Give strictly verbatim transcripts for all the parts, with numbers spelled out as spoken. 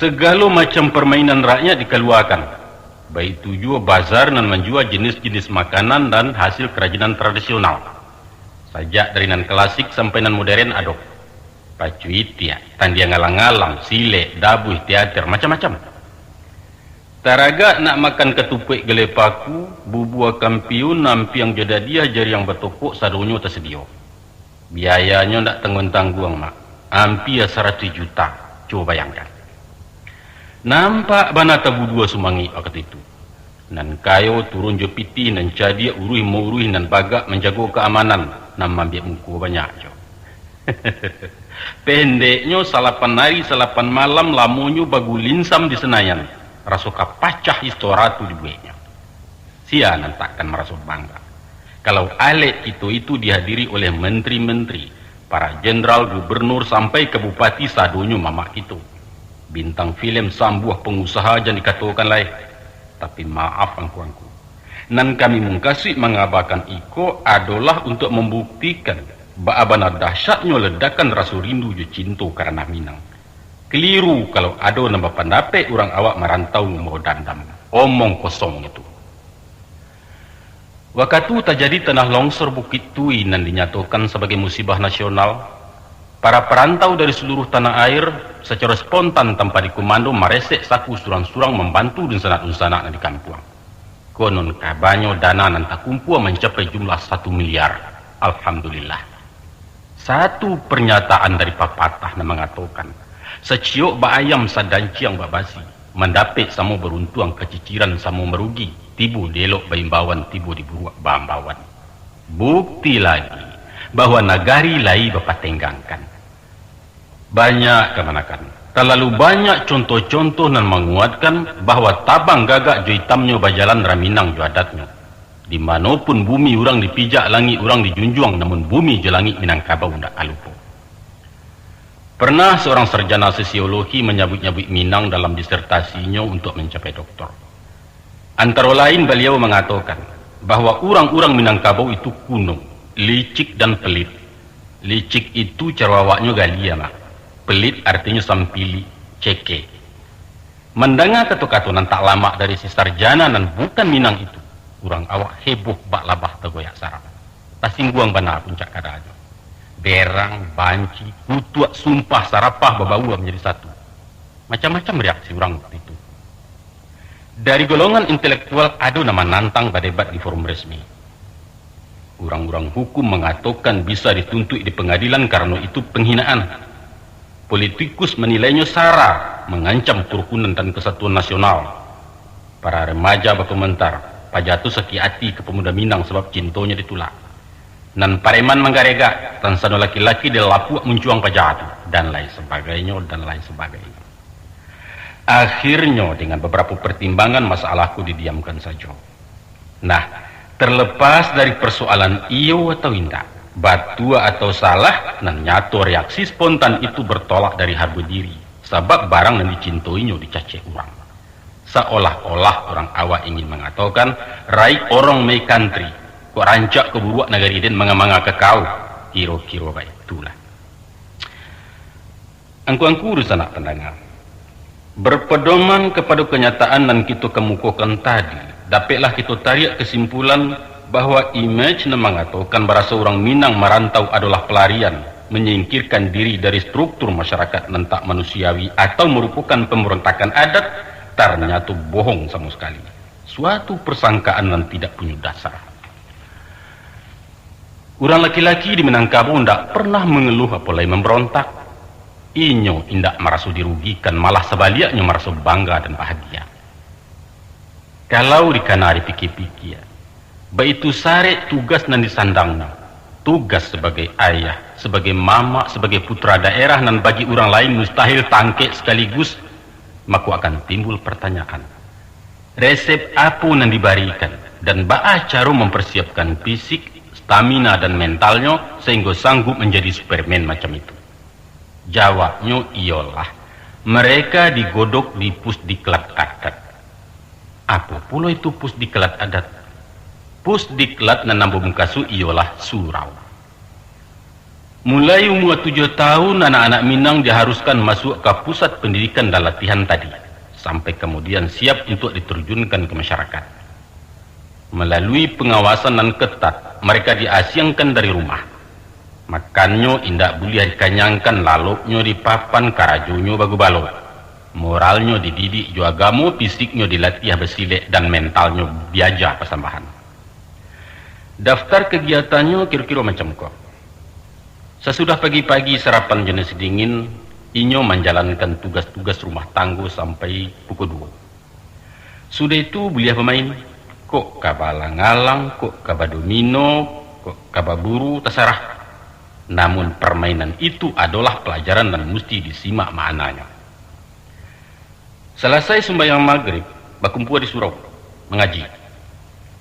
Segalo macam parmainan rakyat dikaluakan, baitu juo bazar nan manjua jinis-jinis makanan dan hasil karajinan tradisional, sajak dari nan klasik sampai nan moderen ado. Pacu itiak, tandiang alang-alang, silek, dabuih, teater, macam-macam. Taragak nak makan katupuak galeh paku, bubua kampiun, ampiang jo dadiah, jariang batokok, sadonyo tasadio. Biayanyo ndak tangguang-tangguang, Mak. Ampia saratuih juta. Cubo bayangkan. Nampak bana tabudua sumangik wakatu itu. Nan kayo turun jo pitih, nan cadiak uruih mauruih, nan bagak manjago kaamanan, nan maambiak muko banyak jo. Pendeknyo, salapan ari, salapan malam lamonyo bagulinsam di Senayan, raso ka pacah Istora tu dibueknyo. Sia nan takkan maraso bangga, kalau alek kito itu dihadiri oleh menteri-menteri, para jenderal, gubernur, sampai ka bupati, sadonyo mamak kito. Bintang filem, sambuah, pangusaha, jan dikatokan lai. Tapi maaf, angku-angku, nan kami mukasuik mangabakan iko adolah untuak mambuktikan, baa bana dahsyatnyo ledakan raso rindu jo cinto ka ranah Minang. Kaliru kalau ado nan bapandapek urang awak marantau mambawa dandam. Omong kosong itu. Wakatu tajadi tanah longsor Bukik Tui nan dinyatokan sabagai musibah nasional, para parantau dari saluruh tanah air sacaro spontan tanpa dikumando maresek saku surang-surang mambantu dunsanak-dunsanak nan di kampuang. Konon kabanyo dana nan takumpua mancapai jumlah satu miliar. Alhamdulillah. Satu pernyataan dari papatah nan mangatokan, "Saciok baayam, sadanciang babasi, mandapek samo baruntuang, kaciciran samo marugi, tibo di elok baimbauan, tibo di buruak baambauan." Bukti lagi, bahwa nagari lai bapatenggangkan. Banyak kamanakan, talalu banyak contoh-contoh nan manguatkan bahwa tabang gagak jo itamnyo bajalan raminang jo adatnyo. Di mano pun bumi urang dipijak, langik urang dijunjuang, namun bumi jo langik Minangkabau ndak ka lupo. Pernah seorang sarjana sosiologi manyabuik-nyabuik Minang dalam disertasinyo untuak mancapai doktor. Antaro lain, baliau mangatokan bahwa urang-urang Minangkabau itu kuno, licik, dan pelit. Licik itu caro awaknyo gali, Mak. Pelit artinyo sampili, ceke. Mandanga kato-kato nan tak lamak dari si sarjana nan bukan Minang itu, urang awak heboh bak labah tagoyak sarang. Tasingguang bana puncak kadanyo. Berang, banci, kutuak, sumpah, sarapah babaua manjadi satu. Macam-macam reaksi urang waktu itu. Dari golongan intelektual ado nan manantang badebat di forum resmi. Urang-urang hukum mangatokan bisa dituntuik di pangadilan karano itu panghinaan. Politikus manilainyo sara, mangancam karukunan dan kasatuan nasional. Para remaja bakomentar, paja tu sakik ati ka pamuda Minang sabab cintonyo ditulak. Nan pareman manggaregak, tansano laki-laki dilalapuak muncuang paja tu, dan lain sabagainyo, dan lain sabagainyo. Akhirnyo, dengan babarapo partimbangan, masalah ko didiamkan sajo. Nah, terlepas dari persoalan iyo atau indak, batua atau salah, nan nyato reaksi spontan itu bertolak dari hargo diri, sabab barang nan dicintoinyo dicacek urang. Saolah-olah urang awak ingin mangatokan, "Raik orong mai kantri, kok rancak ka buruak nagari den manga-manga ka kau," kiro-kiro baitulah. Angku-angku dunsanak pandanga, berpedoman kapado kanyataan nan kito kamukokan tadi, dapeklah kito tariak kasimpulan bahwa imej nan mangatokan baraso urang Minang marantau adolah palarian, manyingkirkan diri dari struktur masyarakat nan tak manusiawi atau marupokan pambarontakan adat, tarnyato bohong samo sakali. Suatu persangkaan nan tidak punyo dasar. Urang laki-laki di Minangkabau ndak pernah mangeluh apo lai mambarontak. Inyo indak maraso dirugikan, malah sabaliaknyo maraso bangga dan bahagia. Kalau dikana dipikia-pikia, baitu sarek tugas nan disandangnyo, tugas sabagai ayah, sabagai mamak, sabagai putra daerah nan bagi urang lain mustahil tangkek sakaligus, mako akan timbul partanyaan, resep apo nan dibarikan, dan baa caro mamparsiapkan fisik, stamina, dan mentalnyo sahinggo sanggup manjadi Superman macam itu? Jawabnyo iyolah, mereka digodok di pusdiklat adat. Apo pulo itu pusdiklat adat? Pusdiklat nan ambo mukasuik iyolah surau. Mulai umua tujuah tahun, anak-anak Minang diharuskan masuak ka pusat pendidikan dan latihan tadi, sampai kamudian siap untuak diturjunkan ka masyarakat. Malalui pangawasan nan ketat, mereka diasiangkan dari rumah. Makannyo indak buliah dikanyangkan, laloknyo di papan, karajonyo bagubalo. Moralnyo dididik jo agamo, fisiknyo dilatiah basilek, dan mentalnyo diaja pasambahan. Daftar kagiatannyo kiro-kiro macam ko. Sasudah pagi-pagi sarapan jo nasi dingin, inyo manjalankan tugas-tugas rumah tanggo sampai pukua duo. Sudah itu buliah bamain, kok ka baalang-alang, kok ka badomino, kok ka baburu, tasarah. Namun parmainan itu adolah palajaran nan musti disimak maknanyo. Salasai sumbayang magrib, bakumpua di surau, mangaji.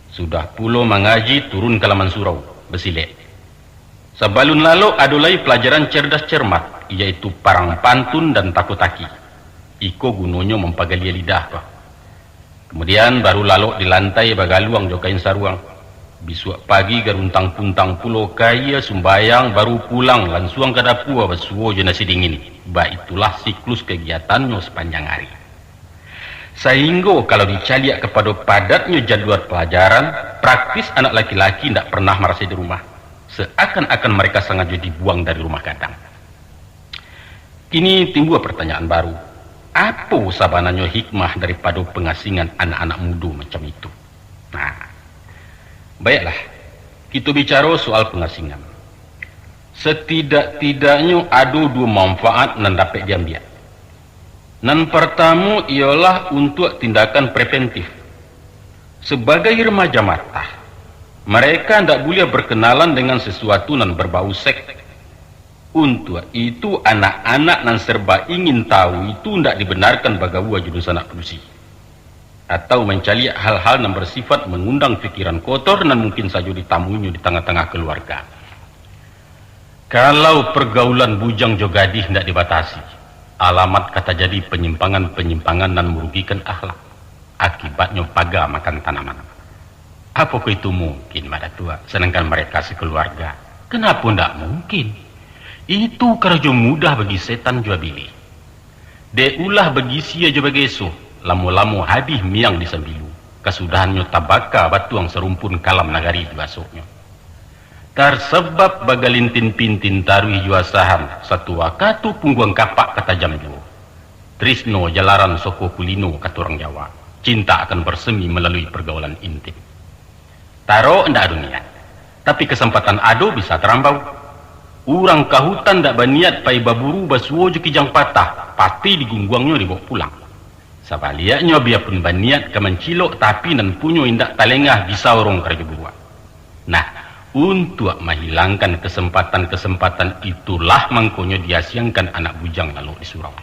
Sudah pulo mangaji, turun ka laman surau, basilek. Sabalun lalok, ado lai palajaran cerdas cermat, iyaitu parang pantun dan tako-taki. Iko gunonyo mampagalia lidah ko. Kamudian, baru lalok di lantai bagaluang jo kain saruang. Bisuak pagi garuntang-puntang pulo ka iyo sumbayang, baru pulang lansuang ka dapua basuo jo nasi dingin. Baitulah siklus kagiatannyo sapanjang ari. Sainggo kalau dicaliak kapado padatnyo jadual palajaran, praktis anak laki-laki indak pernah marasai di rumah, seakan-akan mereka sangajo dibuang dari rumah gadang. Kini timbua partanyaan baru, apo sabananyo hikmah daripado pangasingan anak-anak mudo macam itu? Nah, baiaklah, kito bicaro soal pangasingan. Satidak-tidaknyo ado duo manfaat nan dapek diambiak. Nan partamo iyolah untuak tindakan preventif. Sabagai remaja matah, mereka ndak buliah berkenalan dengan sesuatu nan berbau seks. Untuak itu, anak-anak nan serba ingin tahu itu ndak dibenarkan bagaua jo dunsanak padusi, atau mancaliak hal-hal nan bersifat mangundang pikiran kotor nan mungkin sajo ditamuinyo di tangah-tangah kaluarga. Kalau pargaulan bujang jo gadih indak dibatasi, alamat ka tajadi panyimpangan-panyimpangan nan marugikan akhlak, akibatnyo paga makan tanaman. Apokoh itu mungkin, Mak Datuak, sadangkan mereka sakaluarga? Kanapo ndak mungkin? Itu karajo mudah bagi setan jo abilih. Dek ulah bagisia jo bageso, lamo-lamo habih miang di sambilu, kasudahannyo tabaka batuang sarumpun kalam nagari dibasoknyo. Tarsabab bagalintin-pintin taruih jo asahan, satu wakatu pungguang kapak ka tajam juo. Trisno jalaran soko kulino, kato urang Jawa. Cinta akan bersemi malalui pargaulan intim. Tarok ndak ado niat, tapi kasampatan ado bisa tarambau. Urang ka hutan ndak baniat pai baburu basuo jo kijang patah, pati digungguangnyo dibaok pulang. Sabaliaknyo, biapun baniat ka mancilok, tapi nan punyo indak talengah, disaurong karajo buruak. Nah, untuak mahilangkan kasampatan-kasampatan itulah mangkonyo diasiangkan anak bujang lalok di surau.